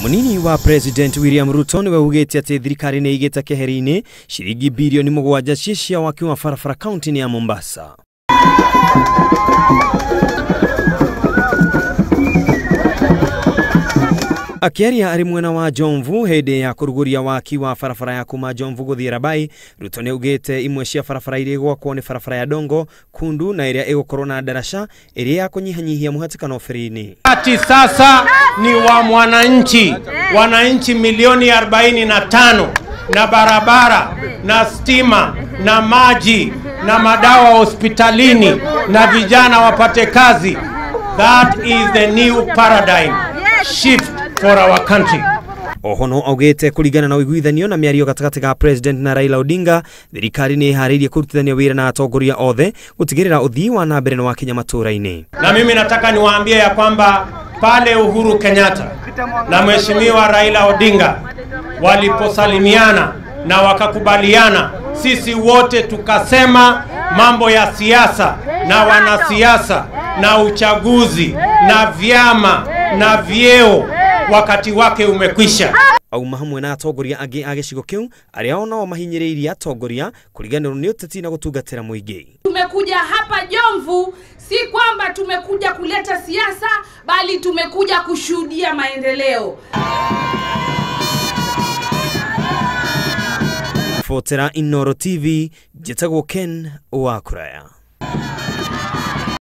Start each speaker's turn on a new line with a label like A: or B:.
A: Munini wa President William Ruto niwe ugite ati thirikari ni igite keheri-ini shiringi bilioni 7 cia waki wa barabara kaunti ya Mombasa. Akiaria ari mwena wa Jomvu hindi ya kuruguria waki wa barabara ya kuma Jomvu guthie Rabai, Ruto ni augite imwe cia barabara iria igwakwo ni barabara ya Dongo Kundu na iria igukorwo na darasha iria ya kunyihanyihia muhatikano ferry-ini.
B: Ati sasa ni wa mwananchi, wananchi milioni 45 na barabara na stima na maji na madawa hospitalini na vijana wapate kazi. That is the new paradigm shift for our country.
A: Oho no augite kuringana na uiguithanio na miario gatagati ga President na Raila Odinga, thirikari ni iharirie kurutithania wira na atongoria othe gutigirira uthii wa na mbere na wakinya matura-ini.
B: Na mimi nataka niwaambie ya kwamba pale Uhuru Kenyatta na Mheshimiwa Raila Odinga waliposalimiana na wakakubaliana, sisi wote tukasema mambo ya siasa na wanasiasa na uchaguzi na vyama na vyeo wakati wake umekwisha.
A: Auma hamwe na atongoria angi a gicigo kiu aria onao mahinyiriirie atongoria kuriganirwo ni uteti na gutungatira muingi.
C: Tumekuja hapa Jomvu si kwamba tumekuja kuleta siasa, bali tumekuja kushuhudia maendeleo.
A: Fotera Inoro TV, njitagwo Ken Wakuraya.